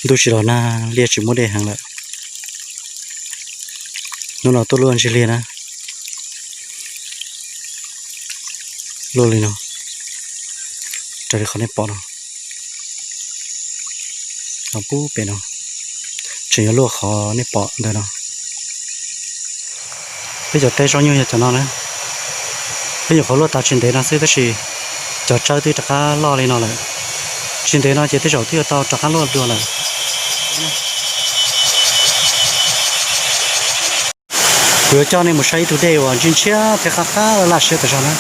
Ntuj tsis los nag, liaj tsis muaj dej heev lawm. Hnub no tuaj luaj ntsig liaj na. Luaj li no, raws li qhov nej pom no, pub pem no, tseem yuav luaj qhov nej pom ntawm no. Peb cov teb zaub nyuj yog cov no na. Peb nyuam qhuav luaj tas tsis ntev no xwb tab sis cov tsawb twb rov qab loj li no lawm. Tsis ntev no ces tej zaum twb yuav tau rov qab luaj dua lawm. Kuv yuav coj nej mus saib ib tug dej uas ntsia ntsia thiab qab qab laj siab tas zog na.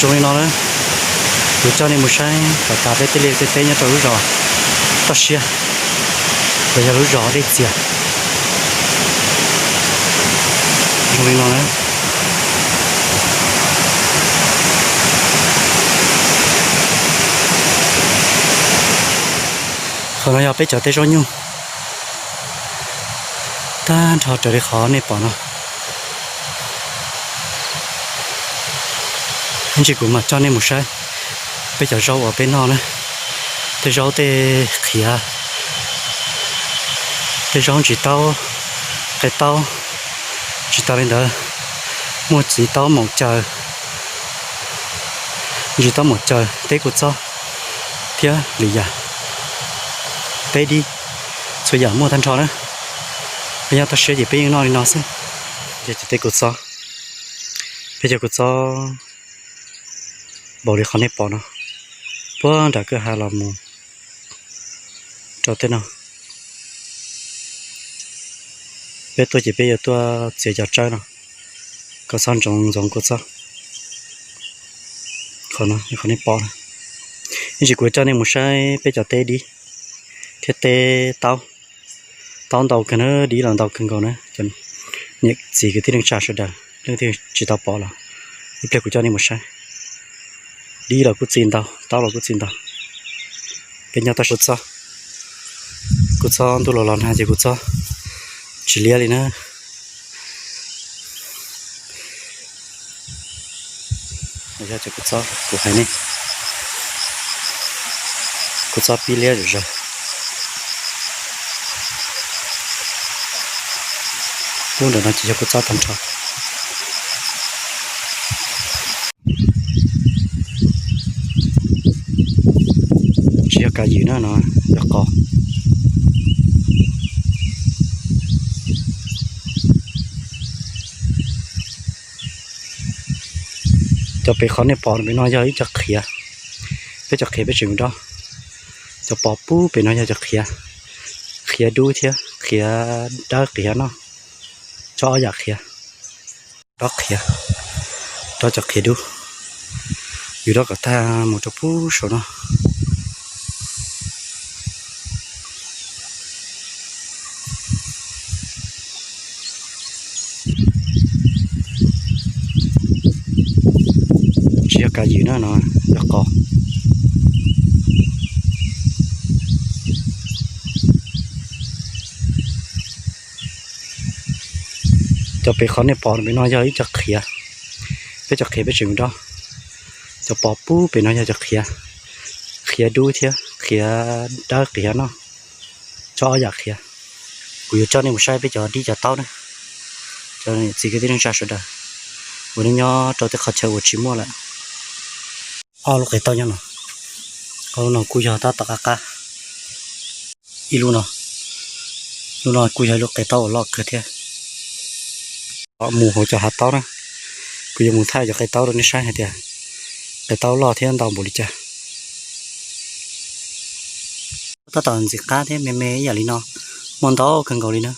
Zoo li no na, kuv coj nej mus saib kom tas peb tej liaj tej teb nyob rau lub zos Toj Siab, los yog lub zos Dej Txias. Zoo li no na. Qhov no yog peb cov teb zaub nyuj, tag nrho raws li qhov nej pom no. Ib ntsis kuv mam coj nej mus saib peb cov zaub uas peb noj na. Tej zaub tej qhiav, tej zaub ntsis taub, qe taub, tsis tas li ntawd muaj txiv taub maum caws, ntsis taub maum caws, teb kua txob thiab lwm yam, teb dib, txhua yam muaj tag nrho na. Peb nyob Toj Siab ces peb yeej noj li no xwb. Ces cov teb kua txob, peb cov kua txob npaum li qhov nej pom no, puag nram kwj ha los mus rau tej no. Peb tuaj ces peb yuav tuaj txiav cov tsawb no kom txhob ntsoov ntxoov kua txob. Qhov no, qhov nej pom no. Ib ntsis kuv coj nej mus saib peb cov teb dib thiab teb taub. Taub ntau kawg na, dib los ntau kawg nkaus na. Cov niam txiv kwv tij neej tsa sawv daws, leej twg tsis tau pom los ib pliag kuv coj nej mus saib. Dib los kuj txi ntau, taub los kuj txi ntau. Peb nyob Toj Siab, kua txob ntuj los los nag ces kua txob tsis liab li na. Yog cov kua txob kuv hais ne, kua txob pib liab zom zaws. Pub ntawm no ces yog kua txob tag nrho. Tsis yog kav ywm na, no yog qos. Cov pem qhov nej pom pem no yog ib co qhiav. Peb cov qhiav peb tseem dob. Cov pom pub pem no yog cov qhiav, qhiav dub thiab qhiav dawb qhiav no, tsob ob yam qhiav. Dob qhiav, dob cov qhiav dub, yus dob kom tag mus rau pub saum no. Tsis yog kav ywm na, no yog qos. Cov pem qhov nej pom pem no yog ib co qhiav, peb cov qhiav peb tseem dob. Cov pom pub pem no yog cov qhiav, qhiav dub thiab qhiav dawb qhiav no, tsob ob yam qhiav. Kuv yuav coj nej mus saib peb cov dib cov taub na, cov niam txiv kwv tij neej tsa sawv daws uas nej nyob rau tej qhov chaw uas tsis muaj lawm. Ob lub qe taub nyob no, ob lub no kuj yog tab tom qab qab. Ib lub no, lub no kuj yog ib lub qe taub uas loj kawg thiab. Mus hauv cov hav taub na, kuv yuav mus thaij cov qe taub rau nej saib hais tias qe taub loj thiab ntau npaum li cas. Tab tom ntxim qab thiab me me ib yam li no, muaj ntau kawg nkaus li na.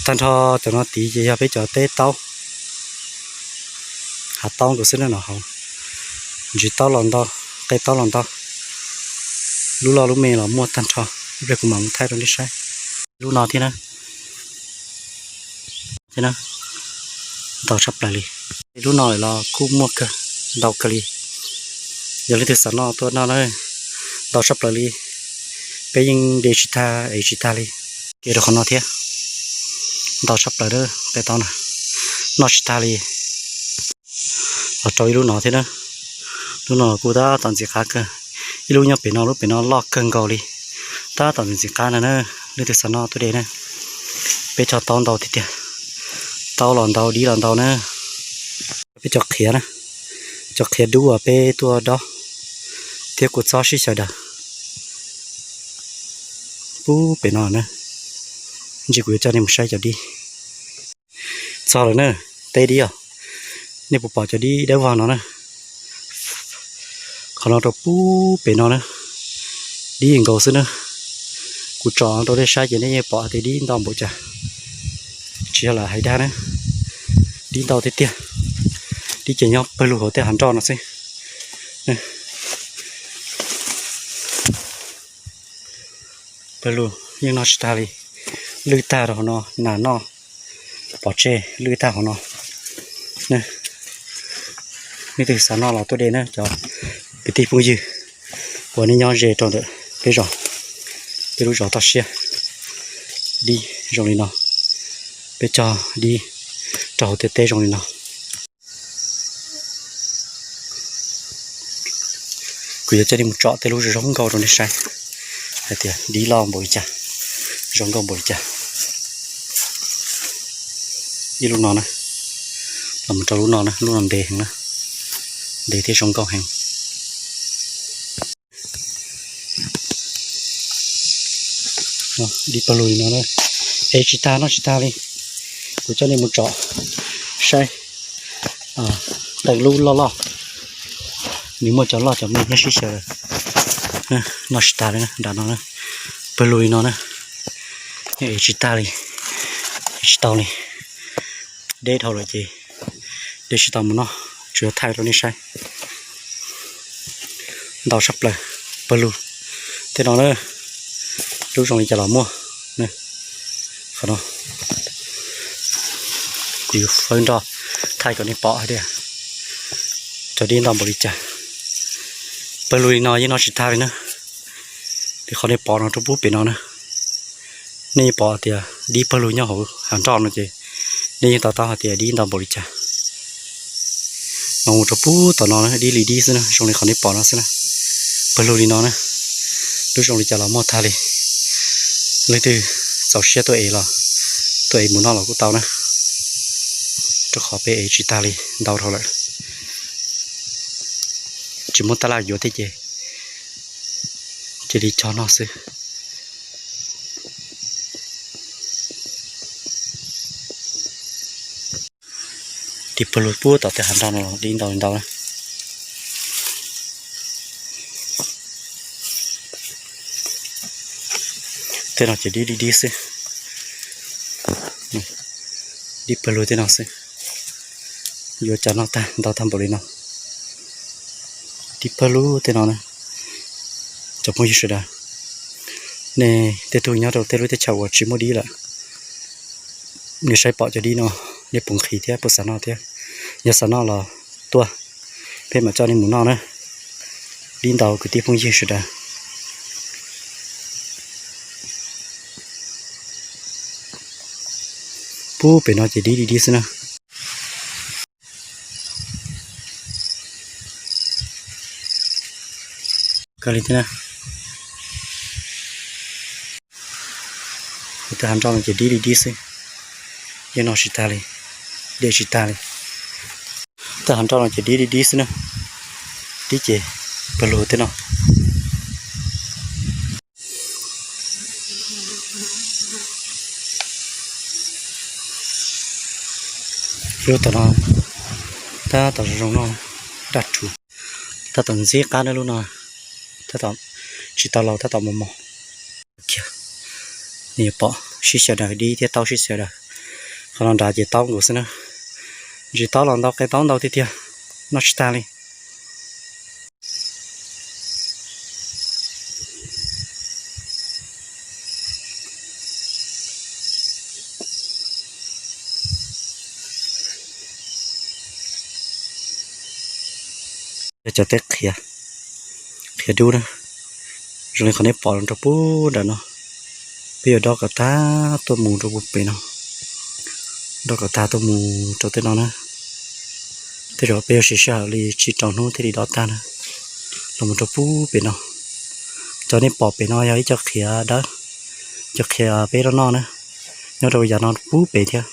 Tag nrho cov no tid ces yog peb cov teb taub, hav taub nkaus xwb na no hauv. Ntsis taub los ntau, qe taub los ntau, lub loj lub me los muaj tag nrho. Ib pliag kuv mam mus thaij rau nej saib. Lub no thiab na, thiab na, Ntau tshaj plaws li. Lub no lawm los kuj muaj kawg, ntau kawg li. Yog leej twg xav noj tuaj noj na, ntau tshaj plaws li. Peb yeej de tsis tag, ev tsis tag li. Kev rau qhov no thiab, ntau tshaj plaws na, peb tau na, noj tsis tag li. Los rau ib lub no thiab na. Lub no kuj tab tom ntxim qab kawg. Ib lub nyob pem no, lub pem no loj kawg nkaus li. Tab tom ntxim qab no na, leej twg xav noj tuaj de na. Peb cog taub ntau tiag tiag, taub los ntau, dib los ntau na. Peb cov qhiav na, cov qhiav dub uas peb tuaj dob thiab kua txob sib xyaw daws. Pub pem no na, ntsis kuv yuav coj nej mus saib cov dib. Txog lawm na, teb dib os. Nej puas pom cov dib dawb vog no na? Qhov no rau pub pem no na, dib nkaus xwb na. Kuv tsom rau nej saib ces nej yeej pom tias dib ntau npaum cas. Tsis yog lam hais dag na, dib ntau tiag tiag. Dib ces nyob pawg lug hauv tej hav nroj no xwb. Pawg lug yeej noj tsis tag li, lwj tag rau hauv no, nas noj pov tseg lwj tag hauv no. Nej leej twg xav noj los tuaj de na cov kwv tij phooj ywg uas nej nyob ze rau ntawm peb zos, peb lub zos toj siab. Dib zoo li no, peb cog dib rau hauv tej teb zoo li no. Kuv yuav coj nej mus tsom tej lub zoo nkauj rau nej saib hais tias dib loj npaum li cas, zoo nkauj npaum li cas. Ib lub no na, los mus rau lub no na, lub no ntev heev na, ntev thiab zoo nkauj heev. Dib pawg lug li no na, ev tsis tag noj tsis tag li. Kuv coj nej mus tsom saib, qee lub loj loj, nws muaj cov loj cov me nyob sib xyaw, noj tsis tag li na, nram no na, pawg lug li no na, ev tsis tag li, ev tsis tau li, deb dhau lawm ces de tsis tau mus noj, tsuas yog thaij rau nej saib. Ntau tshaj plaws, pawg lug tej no na, lub zoo li cas los muaj. Qhov no kuv yuav fawb nroj thaij kom nej pom hais tias cov dib ntau npaum li cas. Pawg lug li no yeej noj tsis tag li na. Li qhov nej pom no rau pub pem no na, nej yeej pom tias dib pawg lug nyob hauv hav nroj no ces nej yeej to taub hais tias dib ntau npaum li cas. Mas mus rau pub tom no na, dib li dib xwb na, zoo li qhov nej pom no xwb na. Pawg lug li no na, lub zoo li cas los muaj tag li. Leej twg txaus siab tuaj ev los tuaj ev mus noj los kuj tau na, rau qhov peb ev tsis tag li, ntau dhau lawm. Tsis muaj tab laj yuav thiab ces cia li cog noj xwb. Dib pawg lug pub tom tej hav nroj no los dib ntau li ntau na. Tej no ces dib dib dib xwb. Dib pawg lug tej no xwb. Yuav cas noj tag ntau tag npaum li no. Dib pawg lug tej no na. Cov phooj ywg sawv daws, nej tej tug nyob rau tej lub teb chaws uas tsis muaj dib lawm, nej saib pom cov dib no, nej puas nqhis thiab puas xav noj thiab? Yog xav noj los tuaj, peb mam coj nej mus noj na. Dib ntau kwv tij phooj ywg sawv daws. Pub pem no ces dib li dib xwb na. Kawg li thiab na. Tej hav nroj no ces dib li dib xwb, yeej noj tsis tag li, de tsis tag li. Tej hav nroj no ces dib li dib xwb na, dib ces pawg lug tej no. Lub tom no tab tom zoo zoo no, daj rhuv, tab tom ntxim qab na lub no, tab tom tsis tau laus tab tom mos mos. Nej yuav pom sib xyaw daws dib thiab taub sib xyaw daws. Qhov no nrad ces taub nkaus xwb na. Ntsis taub los ntau, qe taub ntau tiag tiag, noj tsis tag li. Yog cov teb qhiav, qhiav dub na. Zoo li qhov nej pom rau pub nram no, peb yuav dob kom tag tuaj mus rau pem no, dob kom tag tuaj mus rau tej no na. Tej zaum peb yuav siv sij hawm li tsib rau hnub thiaj li dob tag na, los mus rau pub pem no. Cov nej pom pem no yog ib co qhiav dawb, cov qhiav peb noj noj na, nyob rau yav no pub pem thiab.